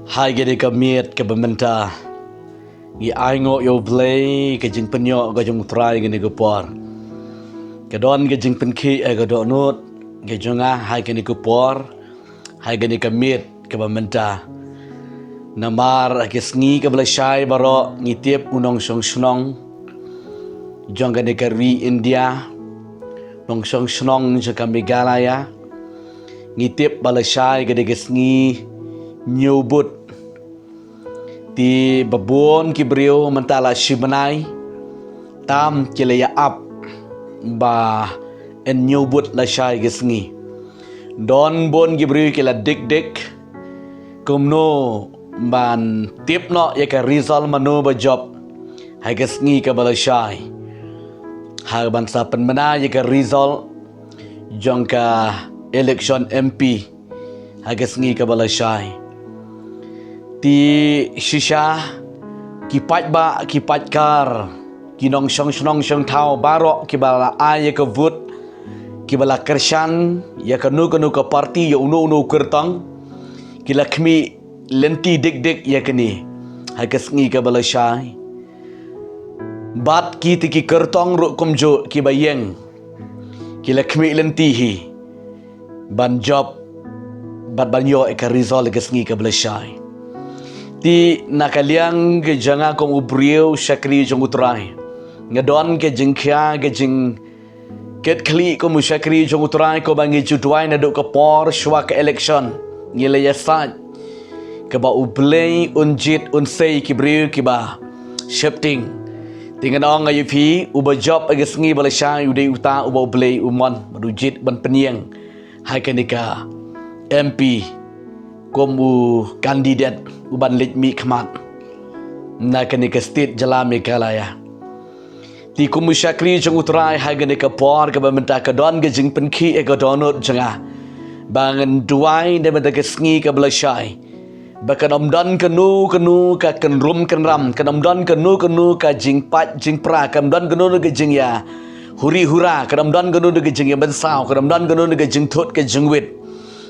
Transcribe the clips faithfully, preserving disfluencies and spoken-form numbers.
Hai kane ka miet kaba mynta, ngi ai nguh ïa U Blei ka jingpynïoh ka jong U Trai kane ka por. Ka don ka jingpynkhih ha ka dohnud ka jong nga hai kane ka por, hai kane ka miet kaba mynta. Namar ha ka sngi kaba lashai baroh ngi tip u nongshong shnong jong kane ka ri India, nongshong shnong jong ka Meghalaya, ngi tip ba lashai ka dei ka sngi Hynñiewbud. Te ba bun ki briew mynta la shi bnai tam ki la ïa ap ba yn Hynñiewbud lashai ka sngi. Don bun ki briew ki la dik dik kumno ban tip noh ïa ka result mano ba jop ha ka sngi kaba lashai. Haba sa pynbna ïa ka result jong ka election M P ha ka sngi kaba lashai. Te shisha ki paidbah, ki paidkar, ki nongshong shnong shong thaw baroh kiba la ai ïa ka vote, kiba la kyrshan ïa kano kano ka party, ïa uno uno u kyrtong, ki la khmih lynti dik dik ïa kane ha ka sngi kaba lashai. Bad kita ki kyrtong ruh kumjuh kiba ïeng ki la khmih lynti hi ban jop bad ban ïoh ïa ka result ha ka sngi kaba lashai. Te na ka liang ka jong nga kum u briew shakri jong U Trai, nga don ka jingkhia, ka jingkitkhlieh kum u shakri jong U Trai, kumba ngi ju duwai naduh ka por shuwa ka election, ngi la ïasaid kaba U Blei un jied un sei ki briew kiba sheptieng. Te ngan ong ïa phi, uba jop ha ka sngi ba lashai u dei uta uba U Blei u mon bad u jied ban pynïeng ha kane ka M P kum u candidate uban leit mihkhmat na kane ka state jylla Meghalaya. Te kum u shakri jong U Trai ha kane ka por kaba mynta, ka don ka jingpynkhih ha ka dohnud jong nga ba ngan duwai na ka bynta ka sngi kaba lashai ba kan ym don kano kano ka kynrum kynram, kan ym don kano kano ka jingpait jingpra, kan ym don kano kano ka jingïa huri hura, kan ym don kano kano ka jingïa mynsaw, kan ym don kano kano ka jingthut ka jingwit.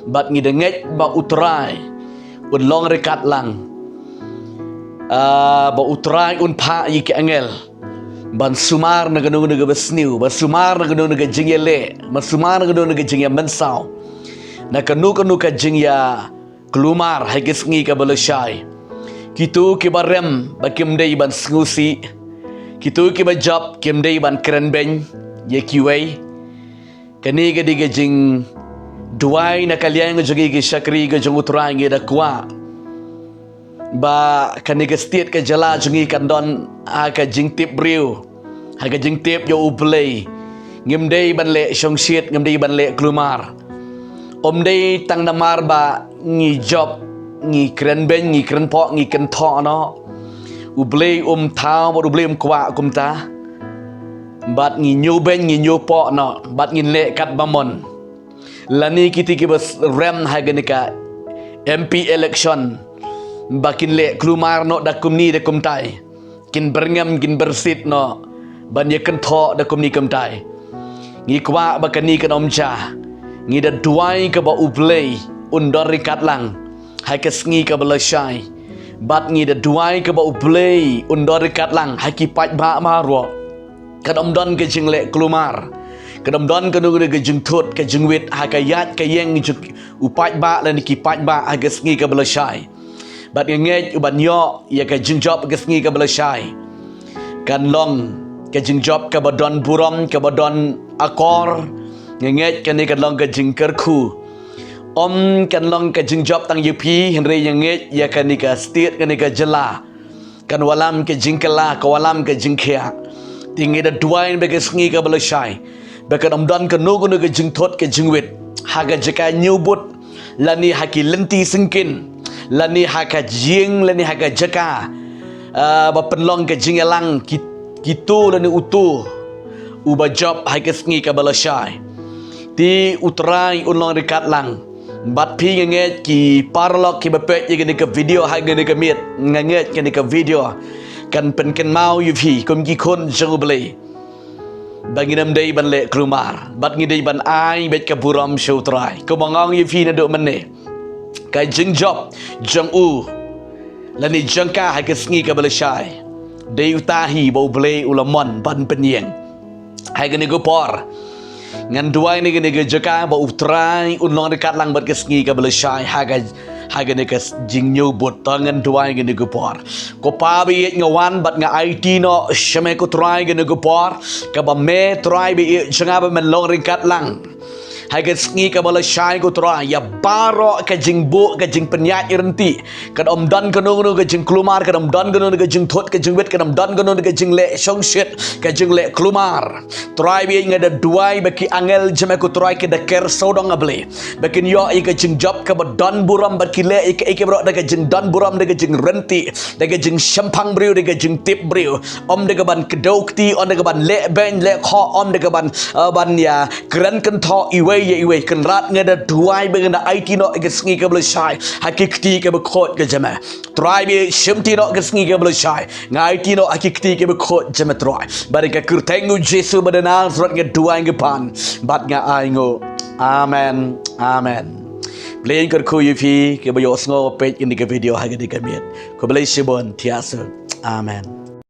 Bad ngi da ngeit ba U Trai un long ryngkat lang. Ah, ba U Trai un phah ïa ki angel ban sumar na kano kano kaba sniew, ban sumar na kano kano ka jingïaleh, ban sumar na kano kano ka jingïa mynsaw, na kano kano ka jingïa kulmar ha ka sngi kaba lashai. Kito kiba rem ba kim dei ban sngewsih, kito kiba jop kim dei ban kren beiñ ïa kiwei. Kane ka dei ka jingduwai na ka liang jong ngi ki shakri ka jong U Trai. Ngi da kwah ba kane ka state ka jylla jong ngi kan don ha ka jingtip briew, ha ka jingtip ïa U Blei. Ngim dei ban leh shongshit, ngim dei ban leh kulmar. Ym dei tang namar ba ngi jop, ngi kren beiñ, ngi kren pok, ngi kynthoh noh, U Blei um thaw bad U Blei um kwah kumta. Bad ngi ñiew beiñ, ngi ñiew pok noh bad ngin leh katba mon. Lane kito kiba s-, rem ha kane ka M P election ba kin leh kulmar noh da kumne da kumtai, kin byrngem, kin byrsit noh ban ïa kynthoh da kumne kumtai. Ngi kwah ba kane kan ym jia. Ngi da duwai kaba U Blei un don ryngkat lang ha ka sngi kaba lashai. Bad ngi da duwai kaba U Blei un don ryngkat lang ha ki paidbah baroh. Kan ym don ka jingleh kulmar, kan ym don kano kano ka jingthut ka jingwit ha ka ïaid ka ïeng jong u paidbah lane ki paidbah ha ka sngi kaba lashai. Bad nga ngeit u ban ïoh ïa ka jingjop ha ka sngi kaba lashai kan long ka jingjop kaba don burom, kaba don akor. Nga ngeit kane kan long ka jingkyrkhu. Ym kan long ka jingjop tang ïa phi, hynrei nga ngeit ïa kane ka state, kane ka jylla kan wallam ka jingkylla, ka wallam ka jingkhiah. Te ngi da duwai ba ka sngi kaba lashai ba kan ym don kano kano ka jingthut ka jingwit ha ka jaka Hynñiewbud, lane ha ki lynti syngkien, lane ha ka jing, lane ha ka jaka, ah, ba pynlong ka jingïalang ki, kito lane uto uba jop ha ka sngi kaba lashai. Te U Trai un long ryngkat lang bad phi. Nga ngeit ki paralok kiba peit ïa kane ka video ha kane ka miet, nga ngeit kane ka video kan pynkynmaw ïa phi kum ki khun jong U Blei ba ngin ym dei ban leh kulmar bad ngi dei ban ai beit ka burom sha U Trai. Kumba nga ong ïa phi naduh mynne, ka jingjop jong u lane jong ka ha ka sngi kaba lashai. Dei uta hi ba U Blei u la mon ban pynïeng. Ha kane ka por ngan duwai na kane ka jaka ba U Trai un long ryngkat lang bad ka sngi kaba lashai ha ka, ha kane ka jingñiew bud. To ngan duwai kane ka por. Ko Pa ba ïeit, nga wan bad nga aiti noh sha me ko Trai kane ka por, kaba me Trai ba ïeit jong nga ba men long ryngkat lang ha ka sngi kaba lashai ko Trai ïa baroh ka jingbuh, ka jingpynïaid ryntih. Kan ym don kano kano ka jingkulmar, kan ym don kano kano ka jingthut ka jingwit, kan ym don kano kano ka jingleh shongshit, ka jingleh kulmar. Trai ba ïeit, nga da duwai ba ki angel jong me ko Trai ki da ker sawdong, A Blei, ba kin ïoh ïa ka jingjop kaba don burom, ba ki leh ïa ka, ïa ka baroh da ka jingdon burom, da ka jingryntih, da ka jingshemphang briew, da ka jingtip briew. Ym da kaban kdew kti, ym da kaban leh beiñ leh khoh, ym da kaban, uh, ban ïa kren kynthoh iwei ïa iwei. Kynrad nga da duwai ba ngan da aiti noh ïa ka sngi kaba lashai ha ki kti kaba khuid ka jong me. Trai ba ïeit, shimti noh ka sngi kaba lashai. Nga aiti noh ha ki kti kaba khuid jong me Trai. Bad ha ka kyrteng U Jisu ba na Nasareth nga duwai nga pan bad nga ainguh. Amen. Amen. Blei un kyrkhu ïa phi kiba ïohsngew, peit ïa kane ka video ha kane ka miet. Khublei shibun, thiah suk. Amen.